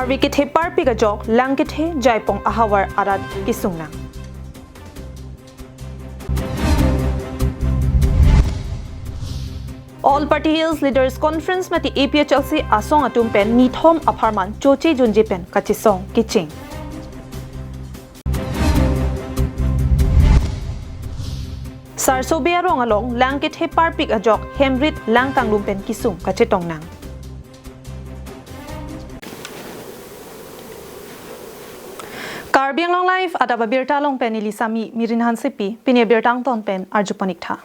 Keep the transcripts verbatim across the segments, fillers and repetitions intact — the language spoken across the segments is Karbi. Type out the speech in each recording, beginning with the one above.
Arve kethe parpik ajok lang kethe Jaipong ahavar arat kesung nang. All Party Hills Leaders Conference mate A P H L C asong atum pen nithom apharman choche junje pen kachesong kecheng. Sarsobe arong along lang kethe parpik ajok hemrit lang kanglum pen kesung kachetong nang. Karbi Anglong Live adap abirta along pen neli Sami Mirin Hansepi, pini abirta angton pen arjupon ik tha.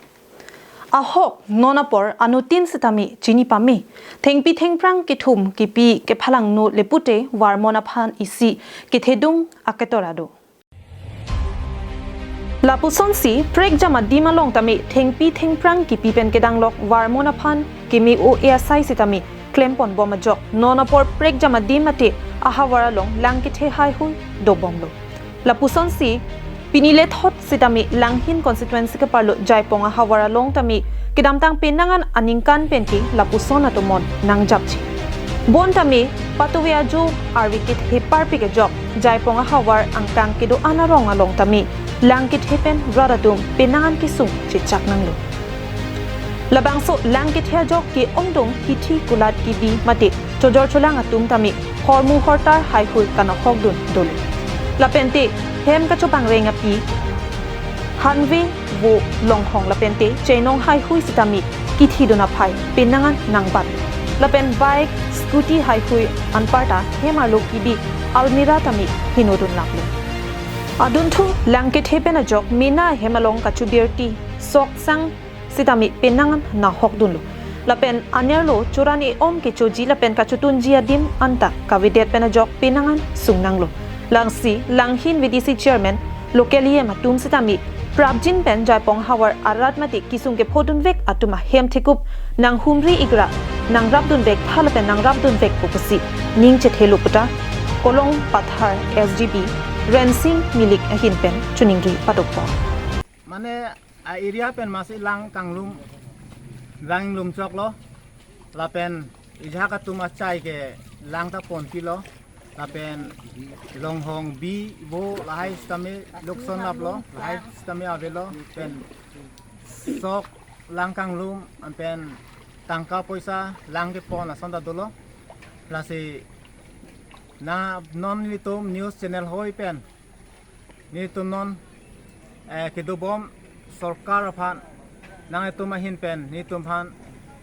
Ahok non apor anuttin sitame chini pame, thengpi thengphrang kethum kipi kephalangno le pute varmon aphan isi kethedung aketora do. Lapusonsi prekjam adim along tame thengpi thengphrang kipi pen kedanglok varmon aphan keme-o-e asai sitame klempon bom ajok non apor prekjam adim mate ahavar along lang kethe haihui dobomlo. Lapusonsi pini lethot sitame Langhin constituency keparlo Jaipong ahavar along tame kedamtang penang an aningkan pen ke lapuson atomon nangjapji. Bon tame patuve ajo arve kethe parpik ajok Jaipong ahavar angkang kedo-an arong along tame lang kethe pen rat atum penang an kesung chechak nanglo. Labangso lang kethe ajok ke-ongdung hithi kulat kibi mate chojor cholang atum tame hormu hortar haihui kanahokdun dolo. Lapente hem kachopangreng api hanve vo longhong lapente chainong haihui sitame kithidun aphai penang an nangbat. Lapen bike, scooty haihui anparta hem arlo kibi almirah tame hinodun laplo. Adunthu lang kethe pen ajok mena hem along kachubirti sok sang sitame penang an nahokdunlo. Lapen anerlo choran e-om kechoji lapen kachotunji adim anta kavedet pen ajok penang an sung nanglo. Lasi Langhin V D C chairman, local E M atum sitame prapjin pen Jaipong havar arat mate kesung kephodunvek atum ahem thekup nanghumri ikra nangrapdunvek tha lapen nangrapdunvekpo pusi ning chethelo puta Kolong Pathar S G B Rensing Milik ahin pen choningri padokpo. Mane a area pen masi lang kanglum, lang lum choklo, lapen ejahak atum achai ke lang ta ponpilo, lapen longhong bi bo lahai sitame lukson laplo, lahai sitame avelo, pen sok lang kanglum, anpen tangka poisa lang kepon ason ta dolo. Lasi na non nelitum news channel hoi pen nelitum non, eh, kedobom sorkar aphan nanglitum ahin pen nelitum aphan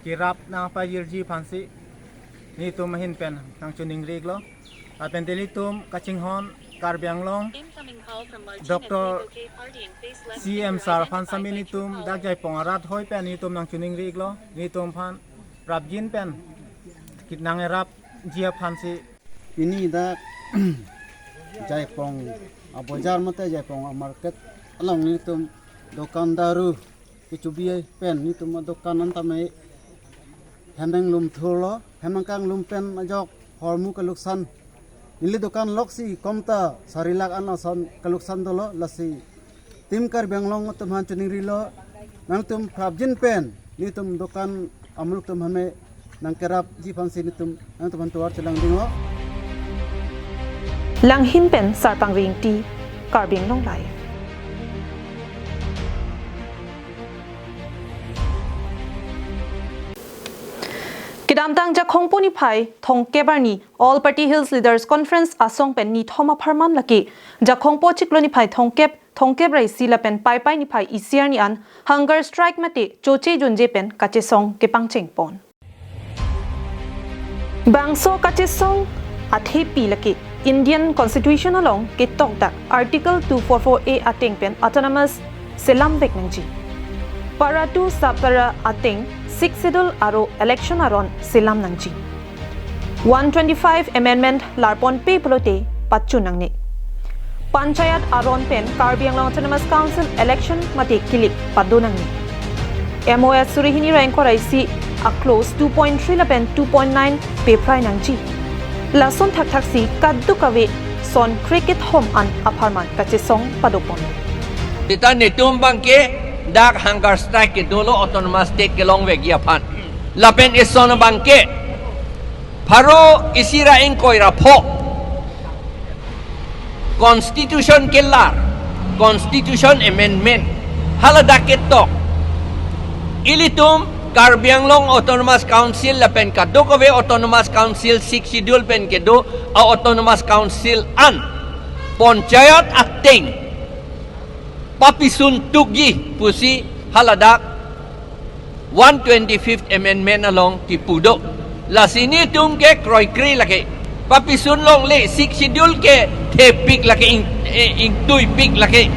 kerap nangpajirji aphansi nelitum ahin pen nangchoningri iklo. Lapen nelitum kachinghon Karbi Anglong Doctor C M sir aphan sami nelitum dak Jaipong arat hoi pen nelitum nangchoningri iklo. Nelitum aphan prapjin pen kit nangrapji aphansi pini dak Jaipong abojar mate Jaipong amarket along nelitum dokan daru kechobi pen nelitum adokan an tame hem nanglum thurlo, hem nangkanglum pen ajok hormu kaluksan. Neli dokan loksi komta sari lakh an ason kaluksan dolo, lasi Team Karbi Anglong atum aphan choningrilo, nangtum prapjin pen nelitum dokan amuluk atum hame nangkerapji aphansi nelitum nangtum aphan tovar chelangdinglo. Langhin pen Sarpang Ringti, Karbi Anglong Live. Kedamtang Jakhongpo niphai thomkep arni All Party Hills Leaders Conference asong pen nithom apharman lake Jakhongpo chiklo niphai thomkep, thomkep ra isi lapen Paipai niphai isi arni an hunger strike mate choche junje pen kachesong kepangcheng pon. Bangso kachesong athepi lake Indian Constitution along ketokdak Article two four four A ateng pen autonomous selamvek nangji. Para two sub para ateng Sixth Schedule aro election aron selam nangji. One twenty-five amendment larponpe pulote pachun nangne. Panchayat aron pen Karbi Anglong Autonomous Council election mate kilik pado nangne. M O S suri hini ra ingkoi ra isi a clause two point three lapen two point nine peprai nangji. Lason thakthaksi kadokave son krekethom an apharman kachesong padopon. Sita netum abangke dak hunger strike kedolo autonomous state kelongvekji aphan. Lapen eson abangke pharo isi ra ingkoi ra pho Constitution kelar, Constitution Amendment, haladak ketok. Ilitum Karbi Anglong Autonomous Council lapen kadokave Autonomous Council, Sixth Schedule pen kedo a-Autonomous Council an Panchayat ateng papisun tukji pusi haladak one twenty-fifth Amendment along kipu do. Lasi netum ke kroikre lake. Papisun longle, Sixth Schedule ke thepik lake, ing, eh, ingtuipik lake.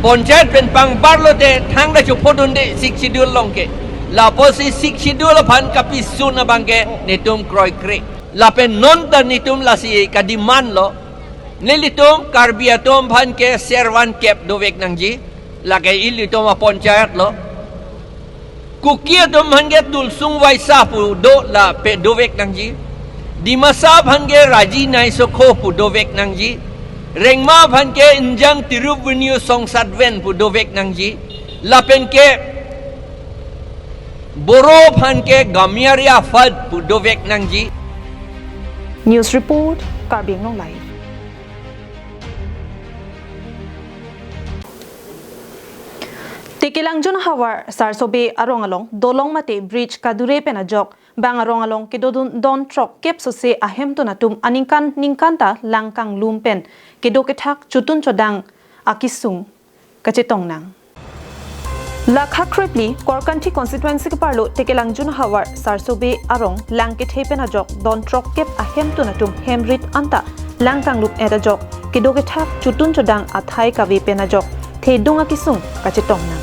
Panchayat pen pangbar lote thangta chophodunde Sixth Schedule along ke. Lapusi Sixth Schedule aphan kapisun abang ke netum kroikre. Lapen non ta netum lasi kademand lo. Nelitum Karbi atum aphan ke servan kep dovek nangji. Lake ilitum apanchayat lo. Kuki atum aphan ke Tulichung Vaisa pu do lapen dovek nangji. Dimasa aphan ke Raji Naisokho pu dovek nangji. Rengma aphan ke Injang Tirup Vinyu Songsatven pu dovek nangji. Lapen ke Boro aphan ke Gamyari Aphad pu dovek nangji. News report, Karbi Anglong Live. Tekelangjun havar Sarsobe arong along dolong mate bridge kadure pen ajok bang arong along kedodun don throk kep sose ahemtun atum aningkan ningkan ta lang kanglum pen kedo kethak chotun chodang akisung kachetong nang. Lakha krepli Korkanthi constituency keparlo Tekelangjun havar Sarsobe arong lang kethe pen ajok don throk kep ahemtun atum hemrit anta lang kanglum et ajok kedo kethak chotun chodang athai kave pen ajok thedung akisung kachetong nang.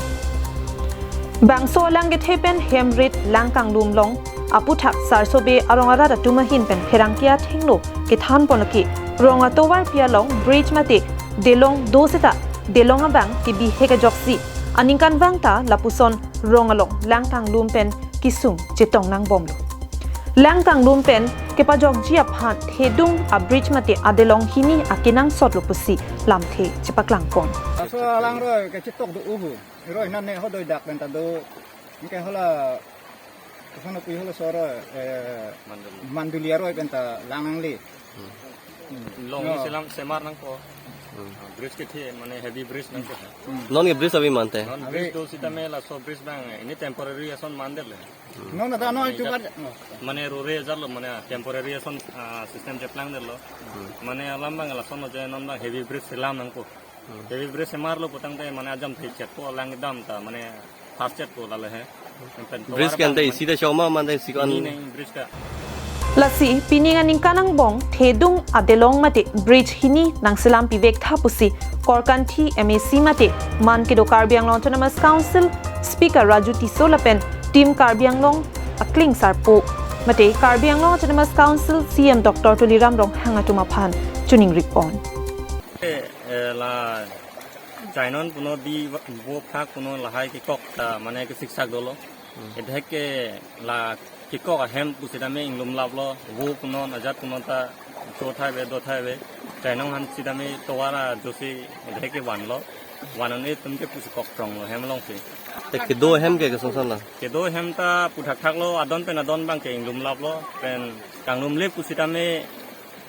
Bangso lang kethe pen hemrit lang kanglum long aputhak Sarsobe arong arat atum ahin pen pherangke athengno kethan pon lake rong atovarpi along bridge mate delong do seta delong abang kebihek ajoksi aningkanvang ta lapuson rong along lang kanglum pen kisung chetong nang bomlo. Lang kanglum pen kepajokji aphan thedung a bridge mate adelong hini akenangsot lo pusi lamthe chepaklang pon. Laso alang roi kachetok do uhu. Roi nan ne hodoi dak pen ta do. Anke hala, koson apui halaso roi, eh, Manduli. Manduli aroi pen ta lang nangle. Hmm. Long No. Selam semar nangpo. Hmm. Ah, bridge kethe, mane heavy bridge nangpo. Hmm. Non ke bridge ave mante. Non Ave. Bridge do sitame laso bridge abang, ini temporary ason mandetlo. Hmm. Non ada non Mane itu ijat kan. No. Mane rore ajatlo, mane temporary ason, ah, system cheplangdetlo. Hmm. Mane alam abang lason lo je non abang heavy bridge selam nangpo. Hmm. Heavy bridge semarlo putangte mane ajam thechetpo lang kedam ta mane fast chetpo lale he. Pen Bridge tovar ke ante abang isi ta choma mante isi kan. Ini neng bridge ka. Lasi pining aningkan angbong thedung adelong mate bridge hini nangselam pivek tha pusi Korkanthi M A C mate man kedo Karbi Anglong Autonomous Council Speaker Raju Tisso lapen Team Karbi Anglong akling sarpo mate Karbi Anglong Autonomous Council C M Doctor Tuliram Ronghang atum aphan choningri pon. Eh, eh, la chainon puno di vo phak puno lahai kekok ta mane kesiksak dolo. Hmm. Edhek ke la kekok ahem pusitame inglum laplo, vo punon ajat punon ta cho thai ve do thai ve. Chainong han sitame tovar ajosi edhek ke vanlo. Vanon etum ke pusi kok pronglo hem alongsi. Te kedo hem ke kesongsan la? Kedo hem ta puthak thaklo, adon pen adon abang ke inglum laplo, pen kanglumle pusitame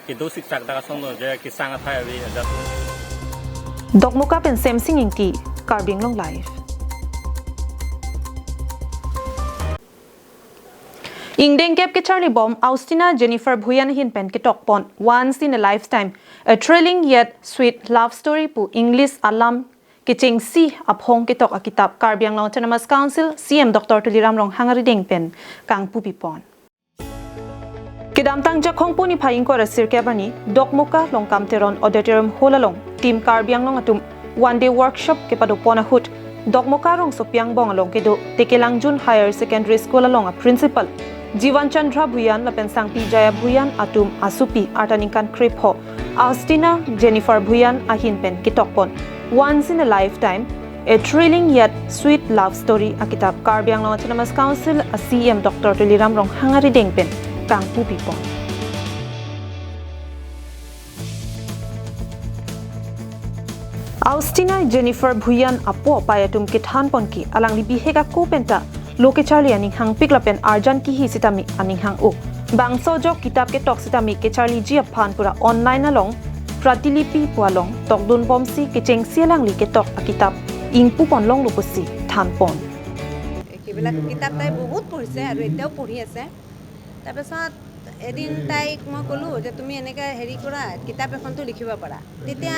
kedo siksak dak asonlo je kesang athai ave ajat. Dokmoka pen Semsing Ingti, Karbi Anglong Live. Ingdeng kep kecharli bom Austina Jennifer Bhuyan ahin pen ketok pon Once in a Lifetime, a thrilling yet sweet love story pu English alam kechengsi aphong ketok akitap Karbi Anglong Autonomous Council C M Doctor Tuliram Ronghang arideng pen kangpupi pon. Kedamtang Jakhong pu niphai ingkoi ra sirkep arni Dokmoka Longkam Teron Auditorium Hall along Team Karbi Anglong atum one day workshop kepado pon ahut Dokmoka rongsopi angbong along kedo Tekelangjun Higher Secondary School along a principal Jivan Chandra Bhuyan lapen Sangpi Jaya Bhuyan atum asopi arta ningkan krepho Austina Jennifer Bhuyan ahin pen ketok pon Once in a Lifetime, a thrilling yet sweet love story akitap Karbi Anglong Autonomous Council a C M Doctor Tuliram Ronghang arideng pen kangpupi pon. Austina Jennifer Bhuyan apo apai atum kethan pon ke alangli bihek ako penta lo kecharli aning hangpik lapen arjan kihi sitame aning hang-o. Bangso ajok kitap ketok sitame kecharliji aphan pura online along Pratilipi pu along tokdunbomsi kechengsi alangli ketok akitap ingpupon longlo pusi thanpon. এইবিলাক কিতাপ তাই বহুত পঢ়িছে আৰু এতিয়াও পঢ়ি আছে। তাৰপিছত এদিন তাইক মই ক'লোঁ যে, "তুমি এনেকৈ হেৰি কৰা, কিতাপ এখনতো লিখিব পাৰা।" তেতিয়া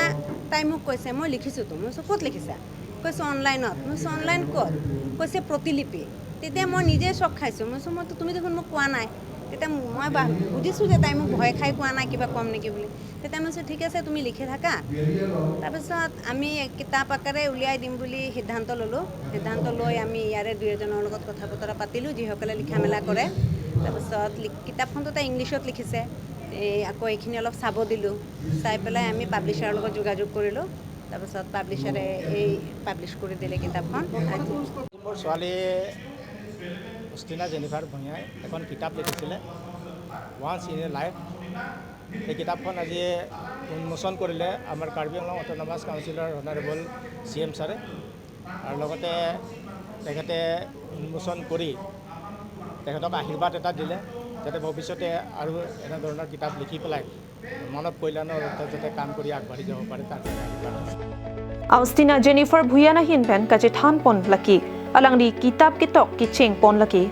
তাই মোক কৈছে, "মই লিখিছোঁতো।" মই কৈছোঁ, "ক'ত লিখিছা?" কৈছে, "অনলাইনত।" মই কৈছোঁ, "অনলাইন ক'ত?" কৈছে, "প্ৰতিলিপি।" তেতিয়া মই নিজে চক খাইছোঁ। মই কৈছোঁ, "মইতো, তুমি দেখোন মোক কোৱা নাই।" তেতিয়া মই বা-, বুজিছোঁ যে তাই মোক ভয় খাই কোৱা নাই, কিবা ক'ম নেকি বুলি। তেতিয়া মই কৈছোঁ, "ঠিক আছে, তুমি লিখি থাকা।" তাৰপিছত আমি এক কিতাপ আকাৰে উলিয়াই দিম বুলি সিদ্ধান্ত ল'লোঁ। সিদ্ধান্ত লৈ আমি ইয়াৰে দুই এজনৰ লগত কথা বতৰা পাতিলোঁ, যিসকলে লিখা মেলা কৰে। তাৰপিছত লি-, কিতাপখনতো তাই ইংলিছত লিখিছে। এই আকৌ এইখিনি অলপ চাব দিলোঁ। চাই পেলাই আমি পাব্লিশ্বাৰৰ লগত যোগাযোগ কৰিলোঁ। তাৰপিছত পাব্লিশ্বাৰে এই পাব্লিছ কৰি দিলে কিতাপখন। আজি মোৰ ছোৱালী অষ্টিনা জেনিফাৰ ভূঞাই এখন কিতাপ লিখিছিলে, Once in a Life। এই কিতাপখন আজি উন্মোচন কৰিলে আমাৰ কাৰ্বি আংলং অট'নমাছ কাউন্সিলৰ অনাৰেবল চি এম ছাৰে। আৰু লগতে তেখেতে উন্মোচন কৰি তেখেতক আশীৰ্বাদ এটা দিলে, যাতে ভৱিষ্যতে আৰু এনেধৰণৰ কিতাপ লিখি পেলাই মানৱ কল্যাণৰ অৰ্থে যাতে কাম কৰি আগবাঢ়ি যাব পাৰে, তাৰ কাৰণে আশীৰ্বাদ আছে। Austina Jennifer Bhuyan ahin pen kachethanpon lake, alangli kitap ketok kechengpon lake.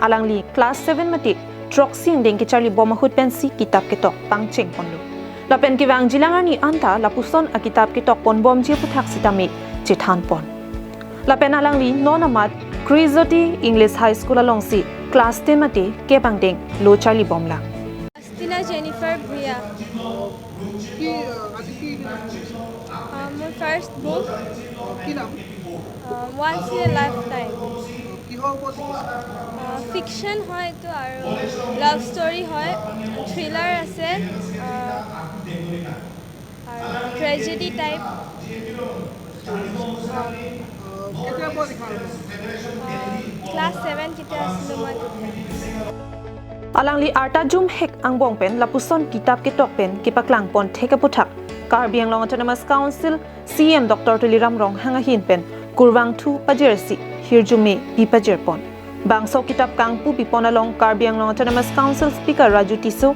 Alangli class seven mate throksi angdeng kecharlibom ahut pensi kitap ketok pangchengponlo. Lapen kevangjilang arni anta lapuson akitap ketokponbomji aputhak sitame chethanpon. Lapen alangli non amat Christ Jyoti English High School alongsi class ten mate kep angdeng lo charlibomlang. অষ্টিনা জেনিফাৰ ভূঞা। কি, আহ, আজি কি? আহ, মোৰ ফাৰ্ষ্ট বুক, কি নাম? আহ, Once in a Lifetime। কিহৰ ওপৰত লিখিছে? আহ, ফিকশ্যন হয় এইটো আৰু লাভ ষ্টৰী হয়, থ্ৰিলাৰ আছে, আহ, আৰু ট্ৰেজেডি টাইপ। আহ, কেতিয়াৰ পৰা লিখা আৰম্ভ কৰিছে? আহ, ক্লাছ ছেভেন যেতিয়া আছিলোঁ মই তেতিয়া। Alangli arta jumhek angbong pen lapuson kitap ketok pen kepaklangpon thek aputhak Karbi Anglong Autonomous Council C E M Doctor Tuliram Ronghang ahin pen kurvangthu pajirsi hirjume pipajirpon. Bangso kitap kangpu pipon along Karbi Anglong Autonomous Council Speaker Raju Tisso,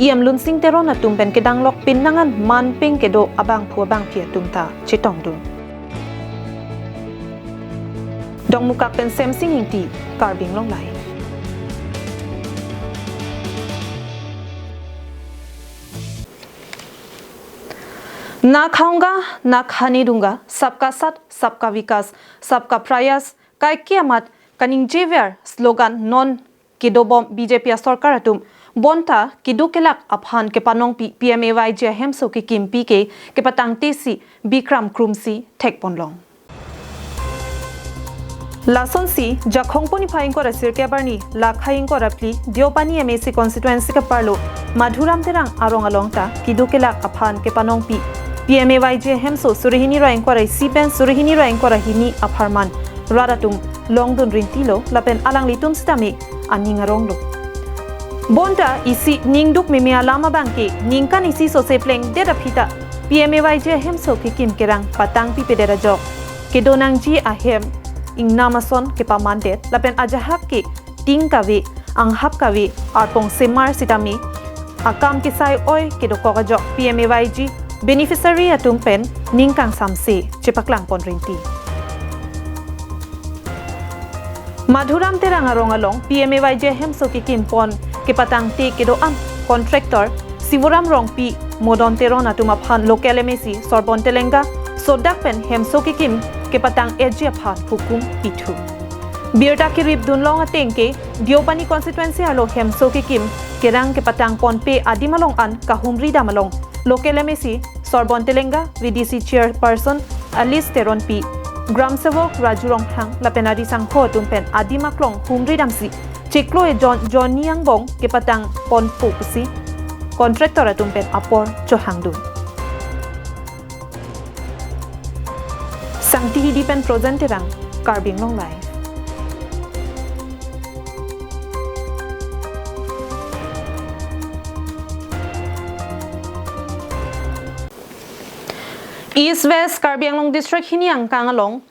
E M Lunsing Teron atum pen kedanglok pinangan manpeng kedo abangphu abangphi atum ta chetongdun. Dongmukak pen Semsing Ingti, Karbi Anglong Live. ना खाऊंगा, ना खाने दूंगा, सबका साथ, सबका विकास, सबका प्रयास, kaike amat kaningjever slogan non kedobom B J P asorkar atum bonta kedo kelak aphan kepanongpi P M A Y G ahemso kekimpi ke kepatangtesi bikram krumsi thekponlong. Lasonsi Jakhong pon niphai ingkoi ra sirkep arni, lakhai ingkoi ra phli, Deopani M A C constituency keparlo Madhuram Terang arong along ta kedo kelak aphan kepanongpi P M A Y G ahemso suri hini ra ingkoi ra isi pen suri hini ra ingkoi ra hini apharman rat atum longdun rintilo lapen alanglitum sitame aning aronglo. Bonta isi ningduk meme alam abangke ningkan isi sose plengdet aphi ta P M A Y G ahemso kekim kerang patangpipedet ajok, kedo nangji ahem ingnam ason kepamandet lapen ajahak ke ting kave, anghap kave, arpong semar sitame akam kesai oi kedokok ajok P M A Y G beneficiary atum pen ning kangsamse chepaklangpon rinti. Madhuram Terang arong along P M A Y G ahemso kekimpon kepatangte kedo-an contractor Sivoram Rongpi, Modon Teron atum aphan local M A C Sorbon Telenga sodak pen hemso kekim kepatang-etji aphan hukum pithu. Birta keripdunlong ateng ke Deopani constituency arlo hemso kekim kerang kepatangponpe adim along an kahumri dam along local M A C Sorbon Telenga, V D C chairperson Alice Teronpi, Gram Sevok Raju Ronghang lapen ari sangho atum pen adim aklong humri damsi chiklo ejon jonni angbong kepatangponpo pusi contractor atum pen apor chohangdun. Sangti Hidi pen Projen Terang, Karbi Anglong Live. East West Karbi Anglong District hini angkang along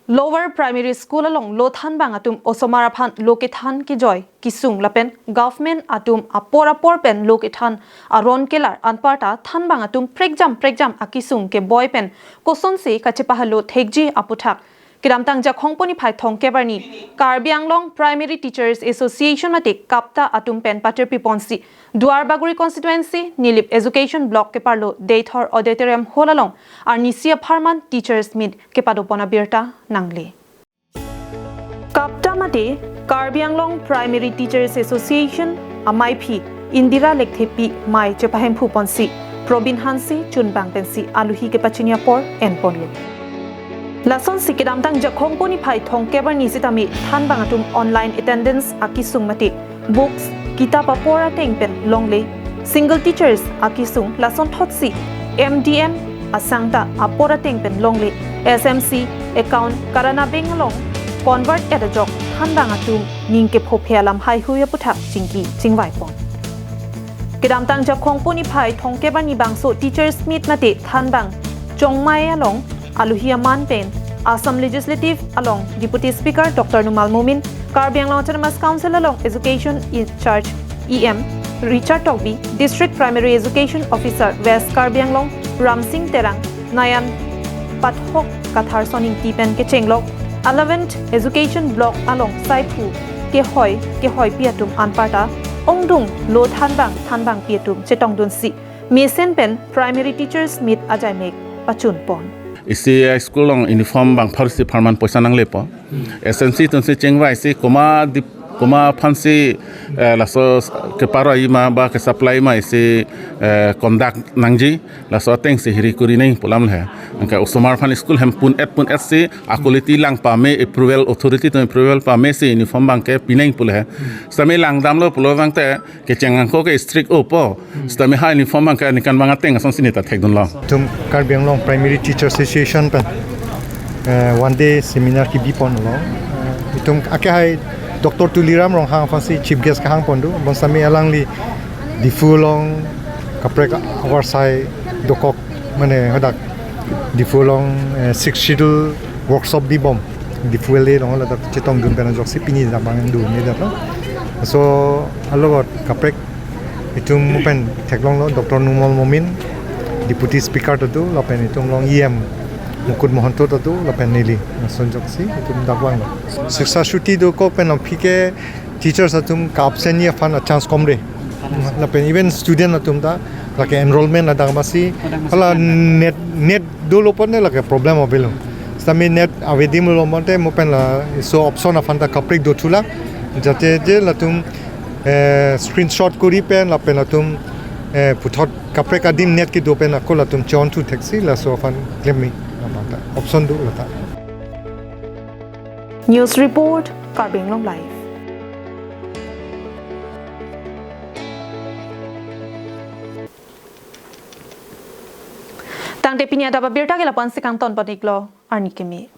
Lower Primary School along lo thanbang atum osomar aphan lo kethan kejoi kesung lapen government atum apor apor pen lo kethan aron kelar anparta thanbang atum prekjam prekjam akesung keboi pen kosonsi kachepahalo thekji aputhak kedamtang Jakhong poni phai thongkep arni Karbi Anglong Primary Teachers Association mate KAPTA atum pen patirpi ponsi Duar Bagori constituency Nilip Education Block keparlo Deithor Auditorium Hall along arnisi apharman Teachers Meet kepadopon abirta nangle. KAPTA mate Karbi Anglong Primary Teachers Association amaiphi Indira Lekthepi mai chepahemphu ponsi Probin Hanse chunbang pensi aluhi kepachini apor enponlo. Lasonsi kedamtang Jakhong poni phai thongkep arni sitame thanbang atum online attendance akesung mate books, kitap apor ateng pen longle, single teachers akesung lasonthotsi M D M asangta apor ateng pen longle, S M C account Karana Bank along convert et ajok thanbang atum ning kephophe alam haihui aputhak chingki chingvai pon. Kedamtang Jakhong poni phai thongkep arni bangso Teachers Meet mate thanbang chongmai along aluhi aman pen Assam Legislative along Deputy Speaker Doctor Numal Momin, Karbi Anglong Autonomous Council along Education in Charge E M Richard Tokbi, District Primary Education Officer West Karbi Anglong Ramsing Terang, Nayan Pathok Kathar Soning T pen kechenglok eleventh Education Block along saiphu kehoi kehoipi atum anparta ongdung lo thanbang thanbangpi atum chetongdunsi mesen pen Primary Teachers Meet ajaimek pachun pon. Isi high school along uniform bang pharsi pharman poisa nanglepo. S M C atumsi chingvaisi koma dip koma aphansi eh, laso keparoi ma ba kesupply ma isi eh, conduct nangji laso atengsi hiri kuri nang pu alam le. Anke osomar aphan school hem pun et pun et si a quality lang pame approval authority atum approval pamesi uniform bang kepi nang pu le. Sitame langdamlo pulo bangte kecheng angko ke strict opo. Sitame ha uniform bang ke nikan bang ateng asonsi neta thekdunlo. Itum Karbi Anglong Primary Teacher Association pen eh, one day seminar kebi ponlo. Eh, itum ake hai Doctor Tuliram Ronghang aphansi chief guest kehang pon do. Bonsitame alangli Diphu along kaprek avarsai dokok mane hadak Diphu along eh, Sixth Schedule workshop bibom. Diphu valley along ladak chetongdun pen ajoksi pini dak bang dun ne dak. So alogot kaprek itum pen theklonglo Doctor Numal Momin, Deputy Speaker ta do, lapen itum along E M Mukut Mahanta ta do, lapen neli. Lason ajoksi itum dak vanglo. Shiksha chuti dokok pen aphi ke teachers atum ka-absent ji aphan a-chance komre. Lapen even student atum ta lake enrollment ladak masi hala NET NET dolo pon ne lake problem avelo. Sitame NET avedim lo mote mo pen laso option aphan ta kaprek do thulak. Jate je latum eh, screenshot kuri pen lapen latum eh, puthot kaprek adim NET kedo pen ako latum chon thu theksi laso aphan klemmi aphan ta option do lata. News report, Karbi Anglong Live. Tangte pini adap abirta ke lapu-ansi kangton pon-iklo, arni keme.